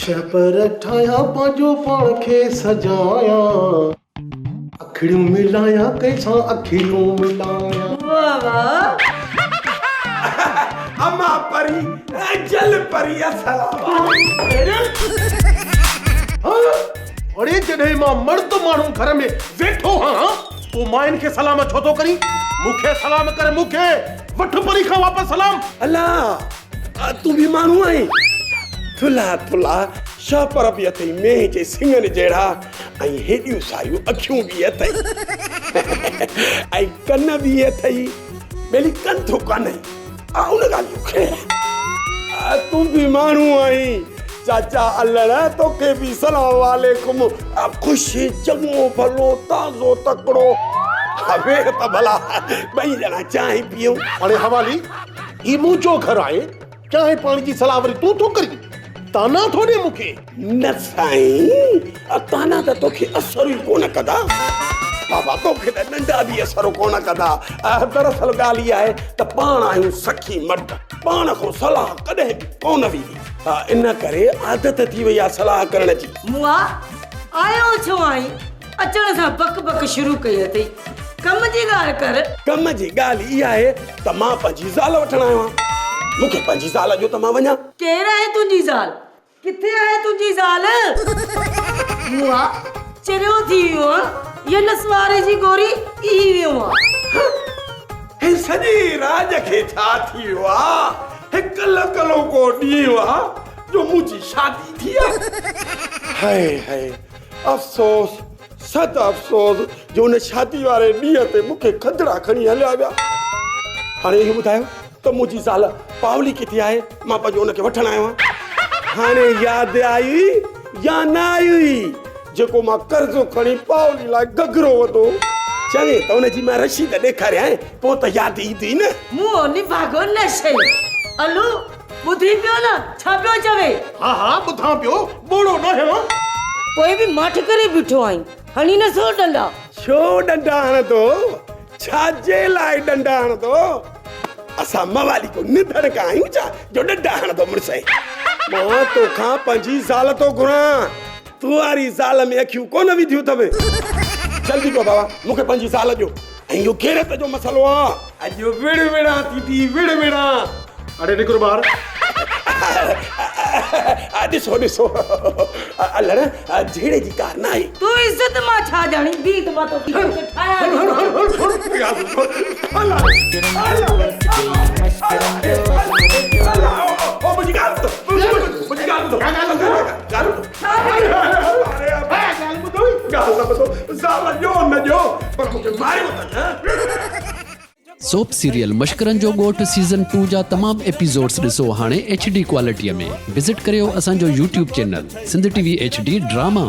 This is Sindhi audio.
شهپر ٺاهيان پنهنجو پاڻ کي سجايان اکڙيون ملايان ڪنهن سان اکڙيون ملايان. واه واه. اما پري جل پري السلام ها اڙي جڏهن مان مرد ماڻهو گهر ۾ ويٺو هان پوء ماين کي سلام ڇو ٿو ڪرين مون کي سلام ڪر مون کي وٺ پري کان واپس سلام. الا تون به ماڻهو آهين. ٿلها ٿلها شهپر به اٿئي مينهن جي سڱن جهڙا ۽ هيڏيون ساريون اکيون به اٿئي ۽ ڪن به اٿئي. ٻيلي ڪن ٿو ڪانهي. آ ان ڳالهه جو خير آ. تون به ماڻهو آهين. چاچا علڻ توکي به سلام عليڪم. خوش چڱو ڀلو تازو تڪڙو. ويهه ته ڀلا ٻئي ڄڻا چانهه پيئون. اڙي حوالي هي منهنجو گهر آهي، چانهه پاڻي جي صلاح وري تون ٿو ڪرين؟ طعنا ٿو ڏين مون کي؟ نه سائين، طعنا ته توکي اثر ئي ڪونه ڪندا. بابا توکي ته ڏنڊا به اثر ڪونه ڪندا. دراصل ڳالهه اها آهي ته پاڻ آهيون سخي مرد، پاڻ کان صلاح ڪڏهن به ڪونه ويندي. ان ڪري عادت ٿي وئي آهي صلاح ڪرڻ جي. مئا، آيو ڇو آهين؟ اچڻ سان بڪ بڪ شروع ڪئي اٿئي. ڪم جي ڳالهه ڪر. ڪم جي ڳالهه اها آهي ته مان پنهنجي زال وٺڻ آيو آهيان. مون کي پنهنجي زال ڏيو ته مان وڃان. ڪير آهي تنهنجي زال؟ ڪٿي آهي تنهنجي زال؟ مئا، چريو ٿي ويو آن يا نسواري جي گوري پي ويو آن؟ هن سڄي راڄ کي ڇا ٿي ويو آ؟ هڪ لڪلوڪو ڏينهن آ جو منهنجي شادي ٿي آ. هاء هاء افسوس صد افسوس جو ان شادي واري ڏينهن تي مون کي کدڙا کڻي هليا ويا. هاڻي اهو ٻڌايو ته منهنجي زال پاولي ڪٿي آهي؟ مان پنهنجو ان کي وٺڻ آيو آهيان. هاڻي ياد آئي يا نه آئي جيڪو مان قرض کڻي پاولي لاء گهگهرو وڌو. چوين ته ان جي مان رشيد ڏيکاريانء پوء ته ياد ايندي نه. منهن نڀاڳو نه شيء. الو! ٻڌين پيو نه ڇا پيو چوي؟ ها ها ٻڌان پيو، ٻوڙو ناهيان. پوء به ماٺ ڪري بيٺو آهين، هڻي نه سو ڏنڊا. ڇو ڏنڊا هڻندو؟ ڇا جي لاء ڏنڊا هڻندو؟ اسان موالي ڪو نڌڻڪا آهيون ڇا جو ڏنڊا هڻندو مڙسئي. مان توکان پنهنجي زال ٿو گهران. تو واري زال ۾ اکيون ڪونه وڌيون اٿم. جلدي ڪيو بابا، مون کي پنهنجي زال ڏيو. ۽ اهو غيرت جو مسئلو آ. اڄ وڙ وڙان ٿي ٿي وڙ وڙان. اڙي نڪر ٻاهر. ڏسو ڏسو الڙ جهيڙي جي ڪار ناهي. تون عزت مان ڇا ڄاڻين بيهه ته مان توکي ٺاهيان سوپ سيريل مشڪرن جو ڳوٺ سيزن ٽو جا تمام ايپيسوڊز ڏسو هاڻي ايڇ ڊي ڪوالٽي ۾ وزٽ ڪريو اسان جو YouTube channel Sindh T V H D drama.